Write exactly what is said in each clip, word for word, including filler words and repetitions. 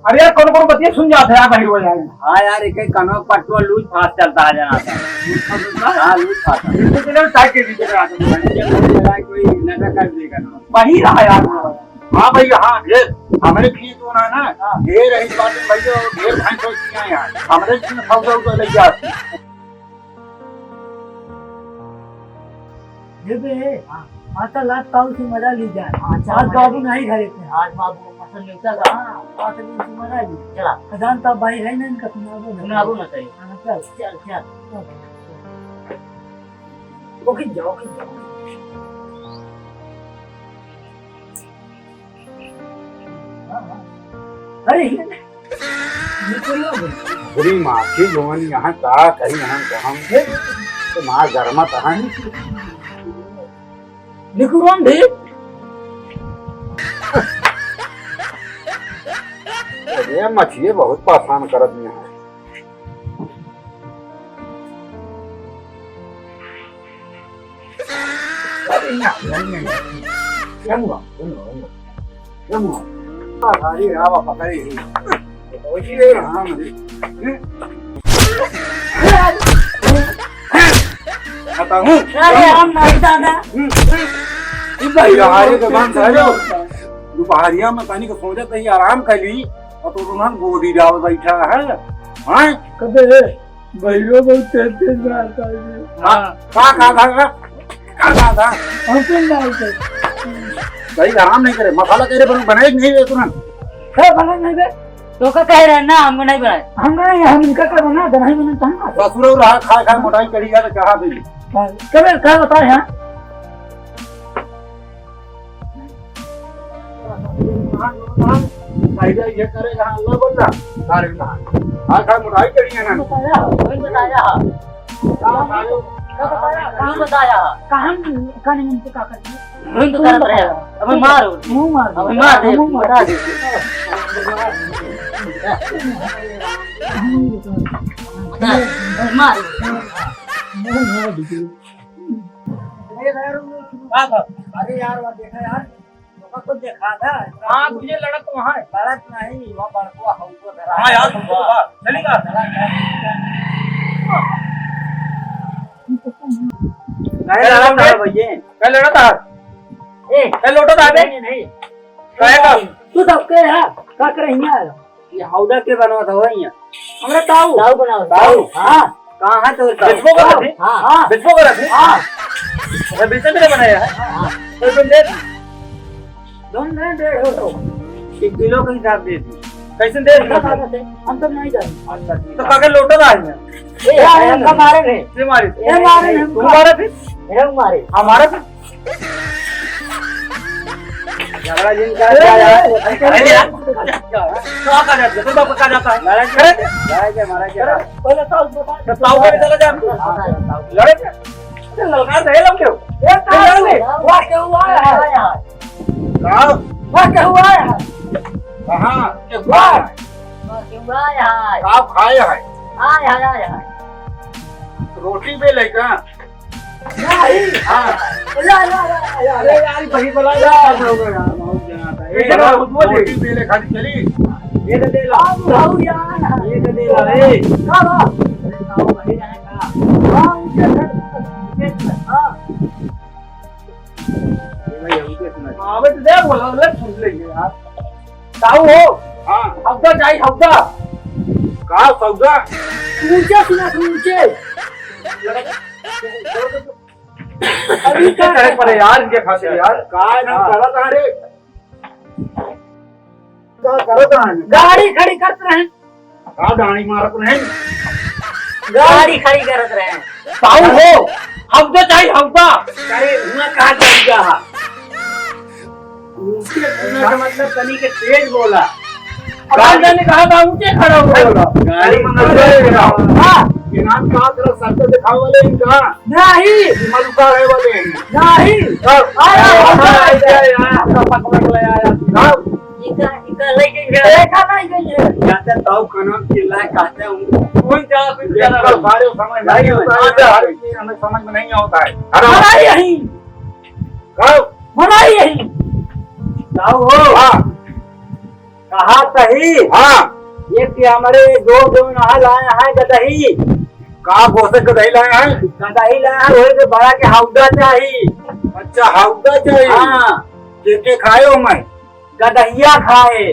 अरे यार, कौन कौन बतिया सुन जात है यार, बहिर हो जाए। हाँ यार, एक एक कनवा पटुआ लूज फास चलता है जना सा। हाँ, लूज फास। बिल्कुल चलो, साइड के पीछे आ जाओ। ये कोई लड़ाई, कोई नशा कर देगा ना। वही रहा यार। हाँ भैया, हाँ, ढेर। हमरे खेत होना ना, हाँ। ढेर है इस बात में भैया, ढेर भैंस होती हैं यार। हमरे खेत में सौदा उदा लग जाती। ए बे, हाँ। आज तो लात ताऊ से मजा ली जाए। हाँ, चल, आज मजा बाबू ली। नहीं घरे पे। आज बाबू को पसंद नहीं चल रहा। हाँ, आज तो इनसे मजा ली। चला। खजान तो भाई है ना, इनका सुनाबो ना। सुनाबो ना कहीं। हाँ, चल। चल, चल। चल। वो खींच जाओ, खींच जाओ। अरे, ये नहीं। ये कोई और है। बुरी माँ की लोगन यहाँ का करी, यहाँ का हम के, तो माँ गरमा तहाँ ही। निकुरन भी। अरे, मछली बहुत परेशान करत में है। अरे, यहाँ, यहाँ, यहाँ, यहाँ। यहाँ हुआ, यहाँ हुआ, यहाँ हुआ। यहाँ हुआ। अरे, रावा पकड़े ही। ओए, ये राम रे। बताऊं? अरे, हम नहीं दादा। हम्म। ई भाई, यार, ये तो बात है जो दोपहरिया में तनी को सोचत ही आराम कर ली, और तो तुम गोदी डाल बैठा है। हाँ? कबे रे? भैया बहुत तेज तेज मारता है। हाँ। का, का, का, का? का, का, का? हमको ना उसे। सही आराम नहीं करे, मसाला तेरे पर बनाए कि नहीं रे तुरंत? है, बना नहीं बे। तो का कह रहे हैं ना, हमको नहीं बनाए। हम नहीं, हम इनका कर बना, बनाई बना, तो हम का? ससुर रहा, खाए, खाए, मोटाई करी है, तो कहा भी। हाँ, कबे, का बताए हैं? ये करेगा, अल्लाह बंदा। सारे कहा। हाँ, खा, मुराई करी है ना। बताया, वही बताया। कहाँ बताया? कहाँ बताया? कहाँ, कहाँ नहीं, उनसे का करती? वही तो करत रहे। अबे मार। मुंह मार दे। अबे मार दे, मुंह मार बता दे। दे। बता, अबे मार। मुंह मार दे। अरे यार, वो देखा यार, ओका कुछ देखा था? हाँ, तुझे लड़त तो वहाँ है। लड़त नहीं, वहाँ बड़कुआ हउको धरा। हाँ यार, तुमको तो बात चली का? नहीं लड़त है भैया। क्या लड़त है? ए, क्या लोटा था बे? नहीं, नहीं। काहे का? तू सबके है, का करे हियाँ आया? ये हौदा के बनवा था वही है। हमरा ताऊ। ताऊ बनाओ, ताऊ। ताऊ। हाँ। कहाँ है तो ताऊ? बेचबो करत है? हाँ। बेचबो करत है? हाँ। अच्छा, बेचे भी नहीं बनाया है? हाँ। तो तुम दे दी। तुम दे डेढ़ सौ। एक किलो के हिसाब दे दी। कैसे दे दी? हम तो नहीं जाते। अच्छा, ठीक तो है। काके लोटा ला है? ए, यार, हमका मारे नहीं। ये मारे? ये मारे नहीं, तू हमका। मारे फिर? ये मारे। हमारा फिर? झगड़ा जिन का ए, क्या यार? ए, अरे यार, कहाँ जाता है? तेरे बाप का कहाँ जाता है? लड़ाई क्या? लड़ाई क्या, मारा क्या? पहले ताऊ बता। तो ताऊ का भी चला जा। हाँ, ताऊ। लड़े क्या? अरे ललकार दे लम क्यों? ए, ताऊ, लड़ ले। वाह, क्या हुआ है? कहाँ? वाह, क्या हुआ है? कहाँ? क्या हुआ है? वाह, क्या हुआ है? का खाए है? आय, आय, आय, आय। रोटी बेले का? नहीं। हाँ। या, या, या, या, या। अरे यार, वही बोला जा। आप लोग यार, बहुत जना था। ये एक जगह बार बहुत बोल रोटी दे। पी ले, खाली चली। ये तो दे ला। अब भाऊ यार। ये तो दे ला, ए। का बा? अरे, आओ, भाई, जाने का? हाँ, उनके घर, उनके घर, हाँ। ये भाई, हमके सुना। हाँ, अबे तो दे बोला, ले सुन लेंगे यार। ताऊ हो? हाँ। हौदा चाही, हौदा। का सौदा? ऊंचे सुना, ऊंचे। अभी इनके का करे पड़े यार, इनके खातिर यार। का ना हाँ। करत है रे? का करत है? गाड़ी खड़ी करत रहे। का गाड़ी मारत रहे? गाड़ी खड़ी करत रहे। ताऊ हो, हौदा चाही, हौदा। अरे, हुआ कहाँ चल गया है? ऊंचे सुना का मतलब तनी के तेज बोला। अब हमने कहा था ऊंचे खड़ा हुआ बोला। गाड़ी मंगल अरे, हाँ। इनाम का तरह सर पे दिखावे वाले इनका। नहीं। मलुका रहे वाले हैं। नहीं। हाँ। अरे, हाँ, हाँ, हाँ, यार। आपका पकड़ ले आया। हाँ। इनका, इनका ले गई है। देखा नहीं गई है। कहते ताऊ का नाम चिल्लाए, कहते हैं, कौन जा, कौन जा रहा है? सारे समझ नहीं होता है। हमें समझ में नहीं होता है। हराम। हराम यही। कब? मनाई यही। ताऊ हो। हाँ। कहा सही। हाँ। एक के हमरे दो जो नहा लाए हैं गदही। का बोसे गदही लाए हैं? गदही लाए हैं, वही के बड़ा के हौदा चाही। अच्छा, हौदा चाही। हाँ। के के खाए हो मैं? गदहिया खाए।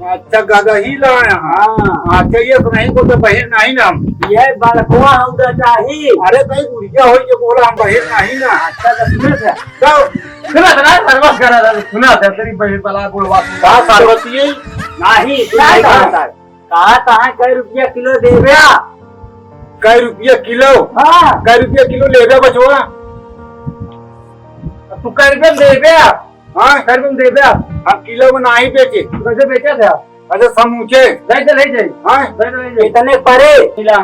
अच्छा, गदही लाए हैं। हाँ। अच्छा, ये तो नहीं बोलते, बहिर नहीं ना हम। ये बड़कुआ हौदा चाही। अरे, कहीं बुढ़िया हो, ये बोला हम बहिर नहीं ना। अच्छा, तो सुने थे। तो सुना था ना, सरवा करा था, सुना था, तेरी बहिर बला बुढ़वा। का सरवती है? नहीं, तू नहीं कहा था। कहा था, कै रुपया किलो देबे? कै रुपया किलो? हाँ। कै रुपया किलो लेबे बचवा? तू कै रुपया में देबे? हाँ। कै रुपया में देबे? हम किलो में नहीं बेचे। तू कैसे बेचे थे? अच्छा, समूचे। ले चल, ले चल। हाँ। ले चल, ले चल। इतने परे।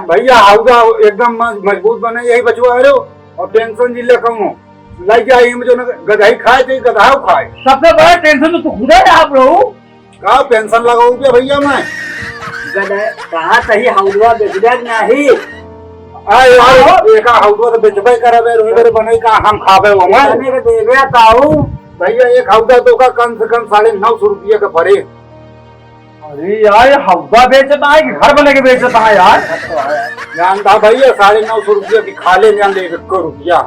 भैया, हौदा एकदम मज-, मजबूत बने, यही बचवा है रो। और टेंशन जिले कहूँ, लग जाए, ये जो ना गदही खाए, तो गदहा खाए। सबसे बड़ा टेंशन तो तू खुद है आप लोग। का पेंशन लगाऊ बे भैया मैं? गदे, कहा सही हौदवा बेचबे कि नाही? आ यार, हाँ। एका हौदवा तो बेचबे करबे, रोई बरे बने का हम खाबे वो मैं। बने के देबे ताऊ। भैया, एक हौदा तो का कम से कम साढ़े नौ सौ रुपया का पड़े। अरे यार, ये हौदा बेचता है कि घर बने के बेचता है यार? जानता भैया, साढ़े नौ सौ रुपया की खा ले, जान ले एक रुपया।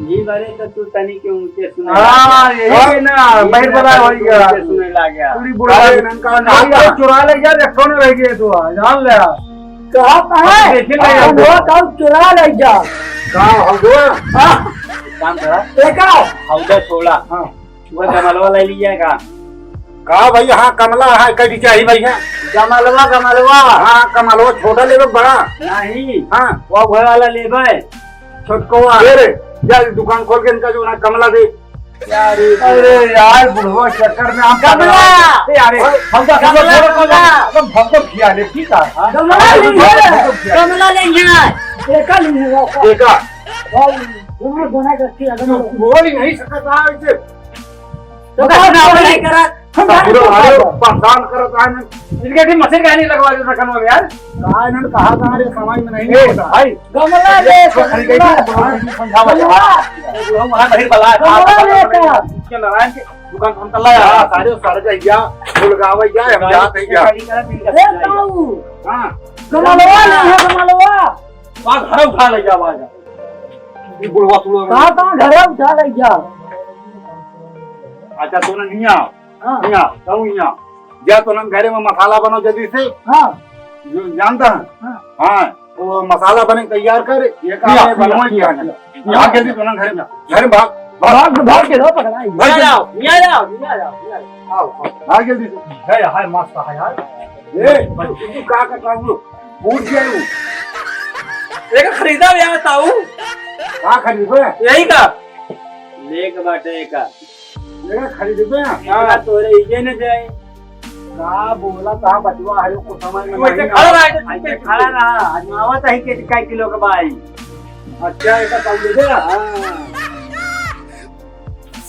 जी, बड़े तो तू तनी के ऊंचे सुने हाँ, लग गया। यही है ना, ये बहिर ना बड़ा तनी हो के गया। ऊंचे सुने लग गया। पूरी बुढ़वा अरे, ननका हम ननका। तो चुरा ले जा, रखो ना रह गए तो, जान ले। कहा, कहा? देखे ले हाँ, जा। वो तो चुरा ले जा। का हो गया? हाँ। काम करा। देखा? हौदा छोड़ा। हाँ। वो गमलवा ले लिया का? का भैया, हाँ, कमला है, कभी चाहिए भैया? गमलवा, गमलवा। हाँ, कमलवा छोटा लेबे बड़ा? नहीं। हाँ। वो घर वाला लेबे। छोटको अरे, जा दुकान खोल के इनका जो ना कमला दे। अरे यार, बुढ़वा चक्कर में हम गमला। ए यार, हम तो गमला, गमला। हम हमको खिया ले, ठीक है? गमला नहीं है, गमला नहीं है। देखा नहीं है वो। देखा। भाई, दोनों बना के खिया दो। बोल ही नहीं सकता है इसे। तो का सुनाव नहीं करा? हम बुरा जाने अरे, परेशान करत है ना। इनके भी मशीन का नहीं लगवा देता कनवा में यार। का इन्होंने कहा था, अरे, समझ में नहीं ए, आता। भाई, गमला ले, तो खरीदे गमला। के तो समझावा गमला। हम वहाँ नहीं बला, गमला ले का? के नारायण के दुकान हम तल्ला यार, सारे सर गया, भुलगावा गया, हम जाते हैं क्या? ए, ताऊ। हाँ। गमलवा नहीं है, गमलवा। बात घर उठा ले जा, आवाज। ये बुढ़वा तू लोग। कहाँ, कहाँ घर उठा ले जा? अच्छा, तू ना नहीं आओ। हाँ। यहाँ, तब यहाँ। जा तो ना घरे में मसाला बनाओ जल्दी से। हाँ। जो जानता है? हाँ। हाँ, वो मसाला बने तैयार कर, ये काम यहाँ, है, बनवा यहाँ, किया यहाँ, है। यहाँ जल्दी तो ना घरे में। घर में भाग, भाग। भाग, भाग के लो, पकड़ा है। भाग यहाँ जल्दी। आओ, यहाँ आओ, यहाँ आओ, यहाँ आओ। आओ, आओ। भाग जल्दी से। है, है, मस्त है यार। ए, तू, तू का कर रहा हूँ? फूट गया वो। एक खरीदा भी आता हूँ। का खरीदो? यही का। लेक बाटे का। मेरा खरीदबे? हाँ, तोरे इजे न जाए। का बोला, का बचवा है, को समझ में तू ऐसे नहीं खड़ा रहा, आया। ऐसे खड़ा रहा, आजमावा तो है कि कै किलो के भाई। अच्छा, ऐसा कर ले दे। हाँ।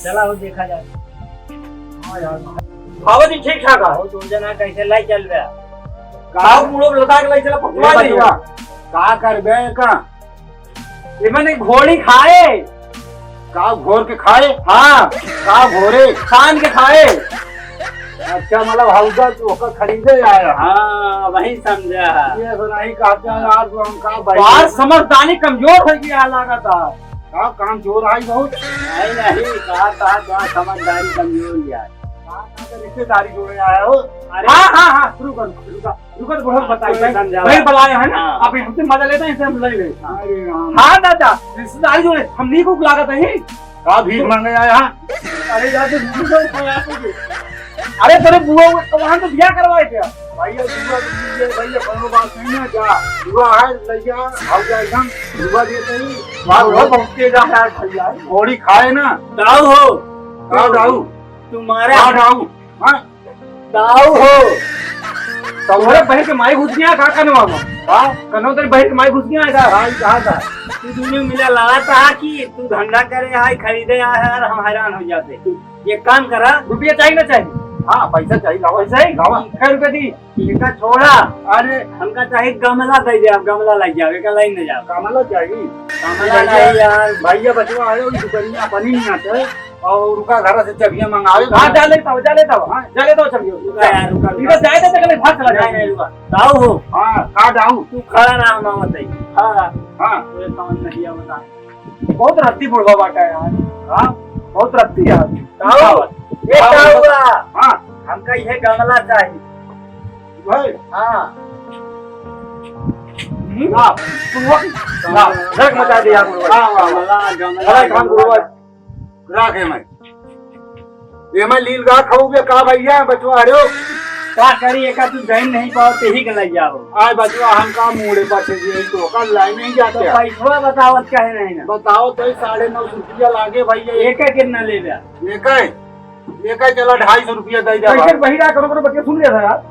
चला हो, देखा जाए। हाँ यार। बाबा जी, ठीक ठाक है। बहुत दो जना कैसे लाई चल रहा? का मुड़ो लगा के लाई चला, ए पकवा दे। बचवा, का करबे का? ये मैंने घोड़ी खाए। का घोर के खाए? हाँ। का घोरे? छान के खाए। अच्छा, मतलब हौदा तो ओकर खरीदे आया। हाँ, वही समझा। ये तो नहीं कहते हैं यार, तो हम का भाई? बाहर समझदारी कमजोर हो गया लगा था। का काम चोर आई बहुत? नहीं, नहीं, कहा, कहा, कहा समझदारी कमजोर ही है। कहा, कहा के रिश्तेदारी जोड़े आया हो? अरे हाँ, हाँ, हाँ, शुरू कर, शुरू कर। रुको तो बुढ़ऊ बताई, कोई भाई, समझावा। भाई बुलाया है ना, हाँ। आप हमसे मजा लेते हैं, इसे हम ले लेते हैं। अरे राम। हाँ दादा, रिश्तेदारी जो है, हम नहीं को लागत है। का भीख मांगे आया है? अरे यार, तो भीख मांगे आया है। अरे तेरे बुआ वो कमान तो बियाह करवाए थे। भैया, बुआ तो भैया, भैया, कोनो बात नहीं है, जा। बुआ है, ले जा, भाग जा एकदम। बुआ देते ही, भाग, भाग, भाग के जा यार, भैया। घोड़ी खाए ना। दाऊ हो। का दाऊ? तुम्हारे का दाऊ? हाँ? दाऊ हो। तोहरे बहिर के माई घुस गया का कनवा में? हाँ? कनवा तेरे बहिर के माई घुस गया है का? हाँ, ई कहा था। तू दुनू मिला लड़ा था कि तू धंधा करे आए, खरीदे आए यार, हम हैरान हो जाते। एक काम करा। रुपया चाहिए ना चाहिए? हाँ, पैसा चाहिए, लावा। पैसा ही? लावा। कै रुपया दी? एका छोड़ा। अरे। हमका चाहे गमला दे दे, आप गमला लग जाओ, एका लाइन में जाओ। गमला चाहिए? गमला नहीं यार। भैया बचवा आए हो, दुकानिया पानी नहीं आता है। और रुका, घर से चबिया मंगावे। हाँ, जा लेता हूँ, जा लेता हूँ। हाँ। जा लेता हूँ चबिया। रुका यार, रुका, रुका। इनका जाए देते, कल भाग चला जाए। नहीं, नहीं, रुका। दाऊ हो। हाँ, का दाऊ? तू खड़ा ना, हम आवत है। हाँ। हाँ। ये कौन नहीं आवता? बहुत रत्ती बुढ़वा बाटा यार। हाँ, बहुत रत्ती यार। दाऊ, ये दाऊ। दाऊ बा। हाँ। हमका ये गमला चाहिए। भाई। हाँ। हम्म? ना, तू वो, ना, झड़क मचा दे यार, बुढ़वा। हाँ, हाँ, हाँ। गमला, गमला, अरे, खान बुढ़वा। राख एमे। एमे लील गा खाऊ बे का भैया, बचवा हरे हो। का करी, एका तू जाइन नहीं पाओ, ते ही गलैया हो। आय बचवा, हम का मूड़े पर से जी, तो का लाइन नहीं जाते तो हैं। पैसवा बतावत काहे नहीं ना? बताओ तो, साढ़े नौ सौ रुपया लागे भैया। एका कितना ले लिया? एका है? एका चला ढाई सौ रुपया दे दे कैसे भाई। बहिरा करो, करो बच्चे सुन लिया था यार।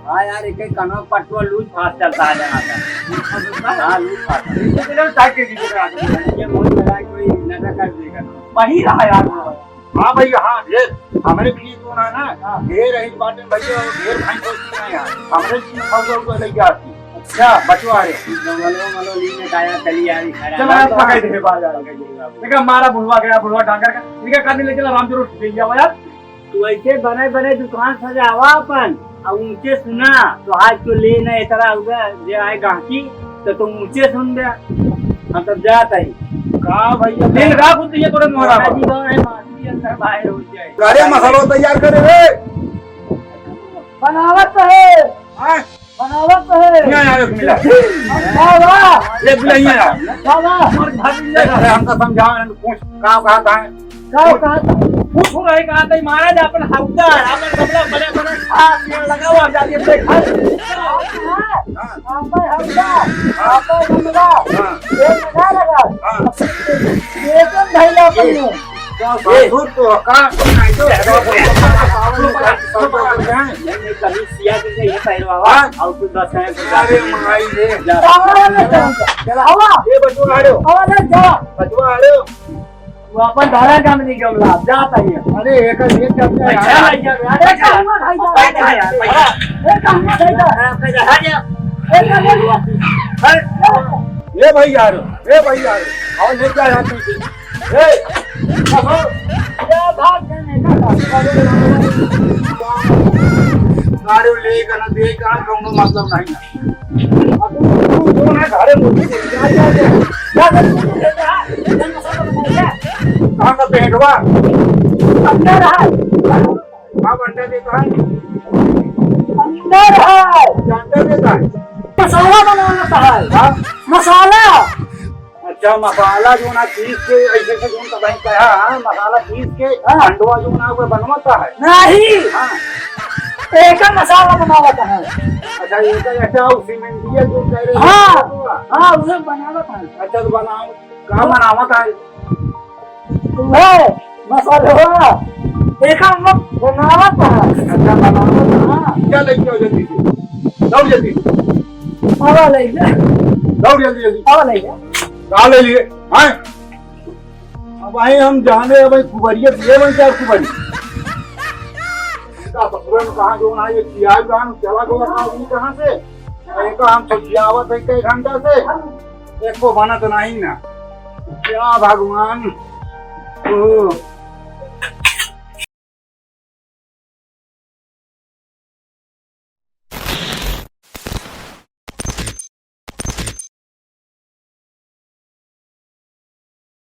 हाँ यार, एक एक कनवा पटुआ लूज फास चलता है जहाँ का। हाँ, लूज फास। इनके लिए टाइट के दीजिए यार। ये बहुत लगा कोई नशा कर देगा। वही रहा यार। हाँ भैया, हाँ, ढेर। हमरे भी तो ना, ना, हाँ। ढेर रही बातें भैया, ढेर भाई को सुना यार। हमरे भी खाऊ जाऊ तो लग जाती। अच्छा। बचवा रे। जंगलो मलो ली में काया चली आ रही, खड़ा चलो यार, पकड़ दे बाजार। देखा, मारा बुढ़वा गया, बुढ़वा डांगर का। ठीक है, काट ले, चला राम जरूर ले जाओ यार। तू ऐसे बने बने दुकान सजावा अपन, अब ऊंचे सुना, तो आज तो लेना इतना हुआ, जे आए गाहकी, तो तुम ऊंचे सुन दे। हम तब जात हई। का भैया? दिल का कुछ ये तोरे मोहरा बा। जी, गाँव है, माटी अंदर बाहर हो जाए। अरे मसाला तैयार करे रे। बनावत है। हाँ? बनावत है। यहाँ, यहाँ, एक मिनट। वाह, वाह। एक मिनट, यहाँ, यहाँ। वाह, वाह। अरे, हमका समझाओ, इन्हें पूछ, का कहा था? का कहा था? पूछ रहे, कहा था, महाराज, अपन हौदा, अपन गमला बड़े बड़े खा, पेड़ लगाओ, आप जाके अपने घर। हाँ। आपन हौदा, आपन गमला, हाँ। पेड़ लगा लगा। हाँ। ये तो भैया अपन ये, का सासुर तो का, नहीं, नहीं, कभी सिया के ये पहलवावा, हाँ? और कुछ दस है। अरे माई रे। जा। हमारा ले चला। चला, हवा। ये बचवा आ रहे हो। हवा ले जा। बचवा आ रहे हो। वो अपन धारा काम नहीं गमला, जाता ही है। अरे, एक, एक करते हैं। अच्छा, यार। अरे, कहाँ भाई जा? पैसा है यार, पैसा। अरे, कहाँ भाई जा? पैसा है क्या? ए, कहाँ भाई जा? अरे, ए भाई यार, ए भाई यार, और ले जा यार तू। ए, कहो। क्या भाग जाने का? अरे, ले कर दे, का कौनो मतलब नहीं है। अब तू, तू जो ना घरे मुर्गी को जा, जा, जा। क्या कर तू? कहाँ का पेंटवा? अंडा रहा। हाँ, अंडा देता है। अंडा रहा। क्या अंडा देता है? मसाला बनाना था। हाँ? मसाला। अच्छा, मसाला जो ना पीस के ऐसे से जो ना कहा, हाँ, मसाला पीस के हाँ। अंडवा जो ना वो बनवाता है। नहीं। हाँ। एकर मसाला बनावत है। अच्छा, एकर अच्छा, वो सीमेंटिया जो कह रहे हैं, हाँ। वो तो हाँ, उहे बनावत है। अच्छा, तो बनाओ, का बनावत है? उहे मसाला, एकर हम लोग बनावत है। अच्छा, बनावत है। हाँ। क्या लेके आओ जल्दी से? दौड़ जल्दी से। आवा ले ले। दौड़ जल्दी जल्दी। आवा ले ले। का ले लिए? हाँ? अब भाई हम जाने, अब भाई कुबरिया दिए बन चार कुबरी। का ससुरन कहाँ जो ना ये किया जान चला गया ना आदमी कहाँ से? अरे का हम सोचियावत है कई घंटा से, एको बनत नहीं ना। क्या भगवान, ओ,